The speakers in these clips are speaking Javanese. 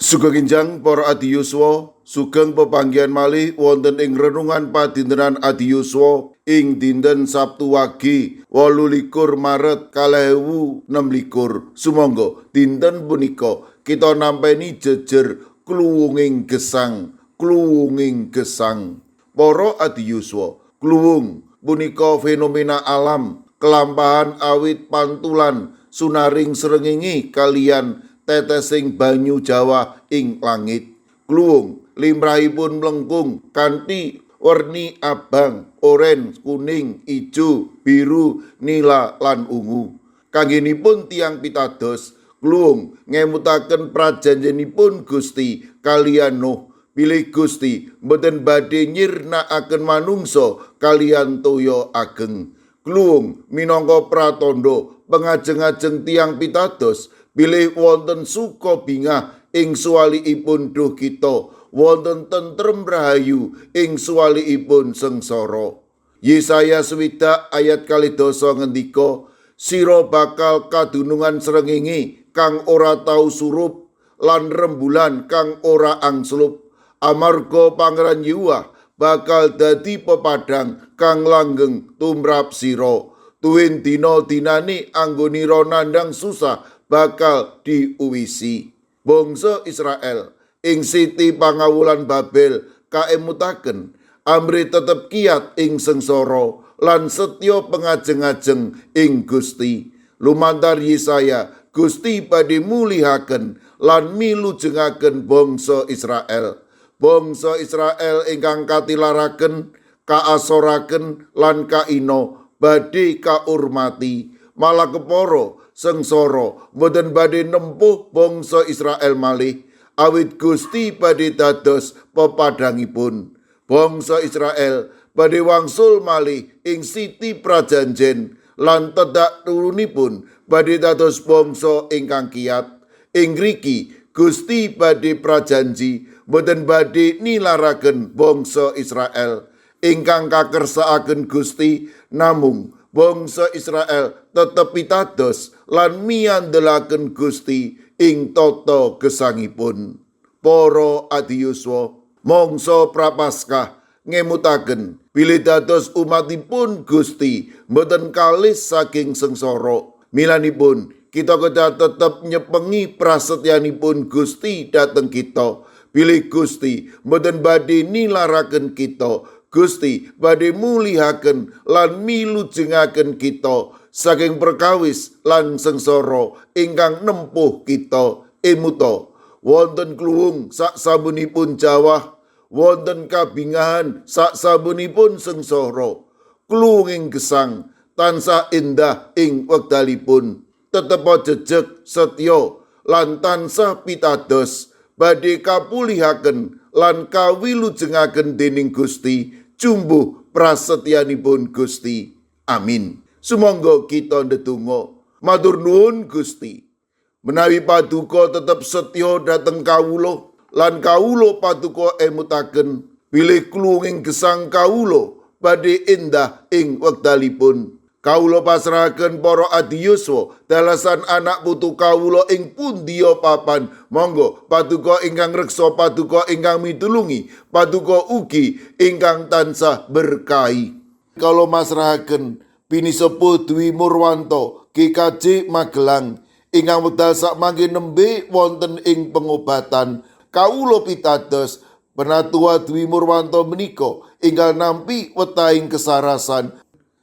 Sugeng enjang para adiyuswa, sugeng pepanggihan malih wonten ing renungan padintenan adiyuswa ing dinten Sabtu Wage 28 Maret 2026. Sumangga dinten punika kita nampeni jejer kluwunging gesang, kluwunging gesang. Para adiyuswa, kluwung punika fenomena alam kelampahan awit pantulan sunaring srengenge kaliyan tetesing banyu jawah ing langit. Kluwung limrahipun mlengkung kanthi werni abang, oren, kuning, ijo, biru, nila lan ungu. Kanggenipun tiyang pitados, kluwung ngemutaken prajanjenipun Gusti kaliyan Nuh bilih Gusti mboten badhe nyirnakaken manungsa kaliyan toya ageng. Kluwung minangka pratandha pengajeng-ajeng tiyang pitados bilih wonten suka bingah ing suwalikipun duh kita, wonten tentrem rahayu ing suwalikipun sengsara. Yesaya 60 ayat 12 ngendika, sira bakal kadunungan srengenge kang ora tau surup lan rembulan kang ora angslup, amarga Pangeran Yehuwah bakal dadi pepadang kang langgeng tumrap sira. Tuwin dina-dinane anggonira nandhang susah bakal diuwisi. Bangsa Israel ing siti pangawulan Babel kaemutaken amrih tetep kiat ing sengsara lan setya pengajeng-ajeng ing Gusti. Lumantar Yesaya, Gusti badhe mulihaken lan milujengaken bangsa Israel. Bangsa Israel ingkang katilaraken, kaasoraken lan kaina badhe kaurmati. Malah kepara sengsara mboten badhe nempuh bangsa Israel malih, awit Gusti badhe dados pepadangipun. Bangsa Israel badhe wangsul malih ing siti prajanjen lan tedak turunipun badhe dados bangsa ingkang kiat. Ing ngriki Gusti badhe prajanji mboten badhe nilaraken bangsa Israel. Ingkang kakersakaken Gusti namung bangsa Israel tetep pitados lan miyandelaken Gusti ing tata gesangipun. Para adiyuswa, mangsa Prapaskah ngemutaken bilih dados umatipun Gusti mboten kalis saking sengsara. Milanipun kita kedah tetep nyepengi prasetyanipun Gusti dhateng kita. Bilih Gusti mboten badhe nilaraken kita, Gusti badhe mulihaken lan milujengaken kita saking perkawis lan sengsara ingkang nempuh kita. Emuta wonten kluwung sak samunipun jawah, wonten kabingahan sak samunipun sengsara. Kluwunging gesang tansah endah ing wekdalipun. Tetepa jejeg setya lan tansah pitados badhe kapulihaken lan kawilujengaken dening Gusti, jumbuh prasetyanipun Gusti. Amin. Sumangga kita ndedonga. Matur nuwun Gusti. Menawi paduka tetep setya dhateng kawula lan kawula paduka emutaken bilih kluwunging gesang kawula badhe endah ing wekdalipun. Kawula pasrahaken para adiyuswa dalasan anak putu kawula ing pundiya papan. Monggo paduka ingkang reksa, paduka ingkang mitulungi, paduka ugi ingkang tansah berkahi. Kawula masrahaken pinisepuh Dwi Murwanto GKJ Magelang ingkang wekdal sakmangke nembe wonten ing pengobatan. Kawula pitados penatua Dwi Murwanto menika ingkang nampi wetahing kesarasan.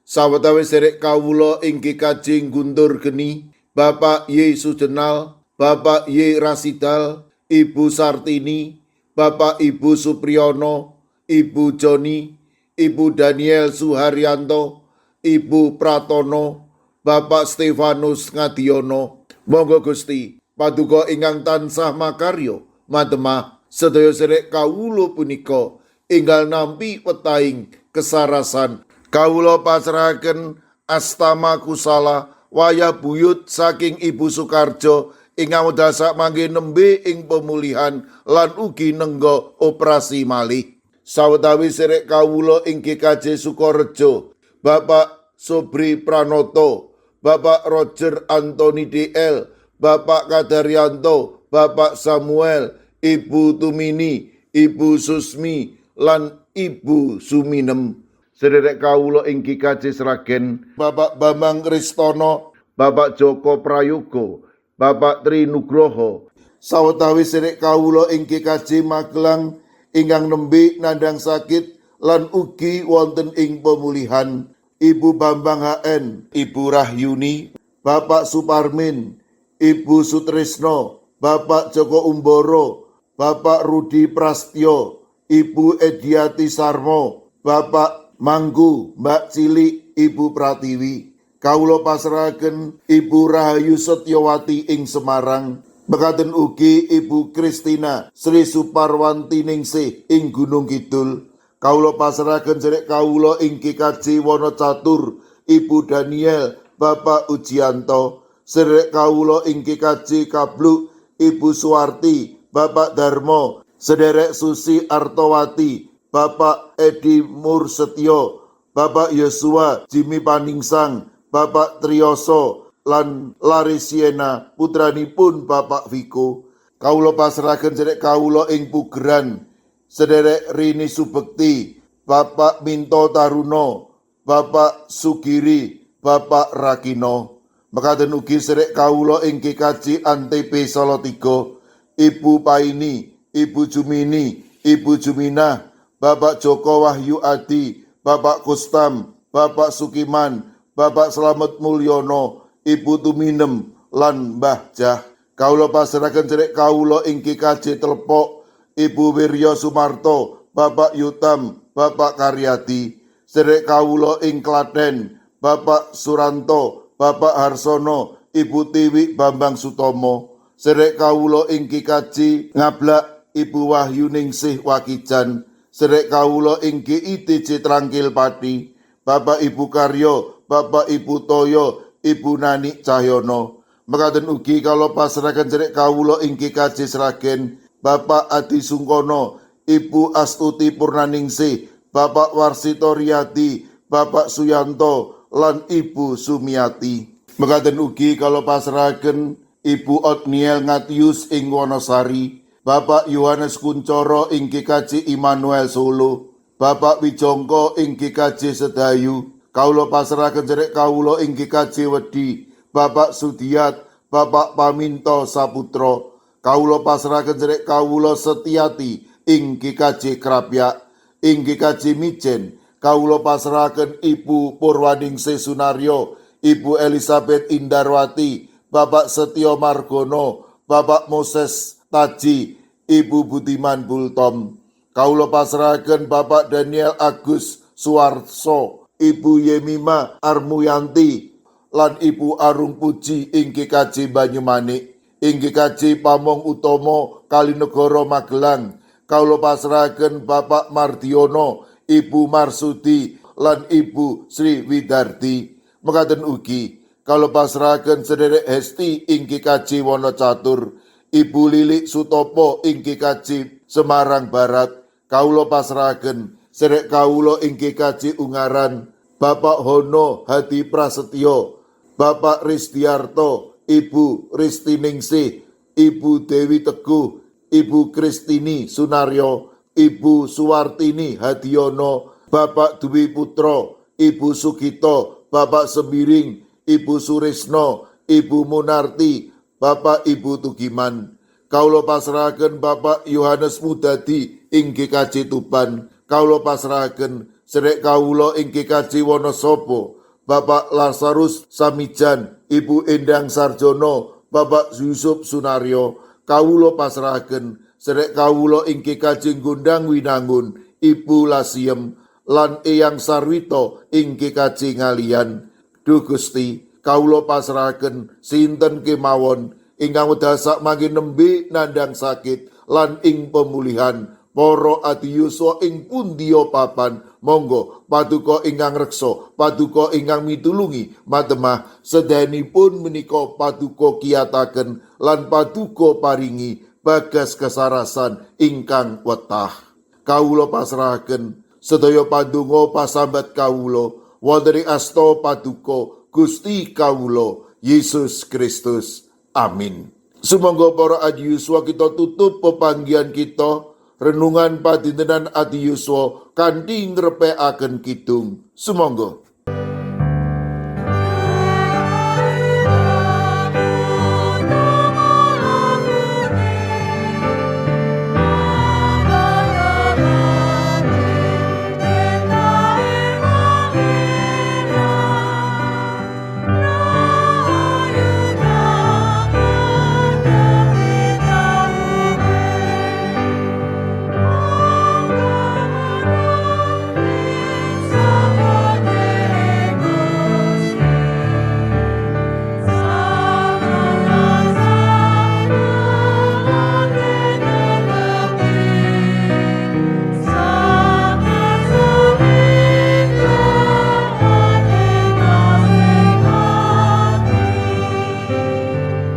Sawetawis derek kawula ing GKJ Guntur Geni, Bapak Y Sujenal, Bapak Y Rasidal, Ibu Sartini, Bapak Ibu Supriyono, Ibu Joni, Ibu Daniel Suharyanto, Ibu Pratono, Bapak Stefanus Ngadiono. Monggo Gusti, paduka ingkang tansah makarya mademah sedaya serek kawula punika enggal nampi wetahing kesarasan. Kawula pasrahaken astama kusala wayah buyut saking Ibu Sukarjo ingkang wekdal sakmangke nembe ing pemulihan lan ugi nengga operasi malih. Sawetawis serek kawula ing GKJ Sukorejo, Bapak Sobri Pranoto, Bapak Roger Anthony DL, Bapak Kadaryanto, Bapak Samuel, Ibu Tumini, Ibu Susmi lan Ibu Suminem. Sederek kawula ing GKJ Sragen, Bapak Bambang Ristono, Bapak Joko Prayogo, Bapak Tri Nugroho. Sawetawis sederek kawula ing GKJ Magelang ingkang nembe nandhang sakit lan ugi wonten ing pemulihan, Ibu Bambang HN, Ibu Rahyuni, Bapak Suparmin, Ibu Sutrisno, Bapak Joko Umboro, Bapak Rudi Prastyo, Ibu Ediati Sarmo, Bapak Manggu, Mbak Cilik, Ibu Pratiwi. Kawula pasrahaken Ibu Rahayu Setyowati ing Semarang. Mekaten ugi Ibu Kristina Sri Suparwanti Ningsih ing Gunung Kidul. Kawula pasrahaken sederek kawula ing GKJ Wonocatur, Ibu Daniel, Bapak Ujianto. Sederek kawula ing GKJ Kabluk, Ibu Suwarti, Bapak Darmo, sederek Susi Artowati, Bapak Edi Mursetyo, Bapak Yosua Jimmy Paningsang, Bapak Triyoso lan Larisiena putranipun Bapak Viko. Kawula pasrahaken sederek kawula ing Pugeran, sederek Rini Subekti, Bapak Minto Taruno, Bapak Sugiri, Bapak Rakino. Mekaten ugi sederek kawula ing GKJ Antp Salatiga, Ibu Paini, Ibu Jumini, Ibu Juminah, Bapak Joko Wahyu Adi, Bapak Kustam, Bapak Sukiman, Bapak Slamet Mulyono, Ibu Tuminem lan Mbah Jah. Kawula pasrahaken sederek kawula ing GKJ Telepok, Ibu Wirya Sumarto, Bapak Yutam, Bapak Karyadi. Sederek kawula ing Klaten, Bapak Suranto, Bapak Harsono, Ibu Tiwi Bambang Sutomo. Sederek kawula ing GKJ Ngablak, Ibu Wahyu Ningsih Wakijan. Sederek kawula ing GITJ Trangkil Pati, Bapak Ibu Karyo, Bapak Ibu Toyo, Ibu Nani Cahyono. Mekaten ugi kawula pasrahaken sederek kawula ing GKJ Sragen, Bapak Adi Sungkono, Ibu Astuti Purnaningsih, Bapak Warsito Riyadi, Bapak Suyanto, lan Ibu Sumiati. Mekaten ugi kawula pasrahaken Ibu Otniel Ngatius ing Wonosari, Bapak Yohanes Kuncoro ing GKJ Immanuel Solo, Bapak Wijongko ing GKJ Sedayu. Kawula pasrahaken sederek kawula ing GKJ Wedi, Bapak Sudiat, Bapak Paminto Saputro. Kawula pasrahaken sederek kawula Setiati ing GKJ Krapyak, ing GKJ Mijen. Kawula pasrahaken Ibu Purwaningsih Sunaryo, Ibu Elizabeth Indarwati, Bapak Setio Margono, Bapak Moses Taji, Ibu Budiman Bultom. Kawula pasrahaken Bapak Daniel Agus Suwarso, Ibu Yemima Armuyanti, lan Ibu Arung Puji ing GKJ Banyumanik, ing GKJ Pamong Utomo Kalinegoro Magelang. Kawula pasrahaken Bapak Mardiono, Ibu Marsudi, lan Ibu Sri Widardi. Mekaten ugi kawula pasrahaken sederek Hesti ing GKJ Wonocatur, Ibu Lilik Sutopo ing GKJ Semarang Barat. Kawula pasrahaken sederek kawula ing GKJ Ungaran, Bapak Hono Hadi Prasetyo, Bapak Risdiarto, Ibu Ristiningsih, Ibu Dewi Teguh, Ibu Kristini Sunaryo, Ibu Suwartini Hadiono, Bapak Dwi Putro, Ibu Sugito, Bapak Sembiring, Ibu Surisno, Ibu Munarti, Bapak Ibu Tugiman. Kawula pasrahaken Bapak Yohanes Mudadi ing GKJ Tuban. Kawula pasrahaken sederek kawula ing GKJ Wonosobo, Bapak Lazarus Samijan, Ibu Endang Sarjono, Bapak Yusuf Sunaryo. Kawula pasrahaken sederek kawula ing GKJ Gondang Winangun, Ibu Lasiem lan Eyang Sarwito ing GKJ Ngalian. Duh Gusti, kawula pasrahaken sinten kemawon ingkang wekdal sakmangke nembe nandhang sakit lan ing pemulihan, para adiyuswa ing pundiya papan, monggo paduka ingkang reksa, paduka ingkang mitulungi matemah sedayanipun menika paduka kiyataken lan paduka paringi bagas kesarasan ingkang wetah. Kawula pasrahaken sedaya pandonga pasambat kawula wonten ing asta paduka Gusti kawula Yesus Kristus. Amin. Sumangga para adi yuswa kita tutup pepanggihan kita renungan padintenan adi yuswa kanthi ngrepekaken kidung. Sumangga.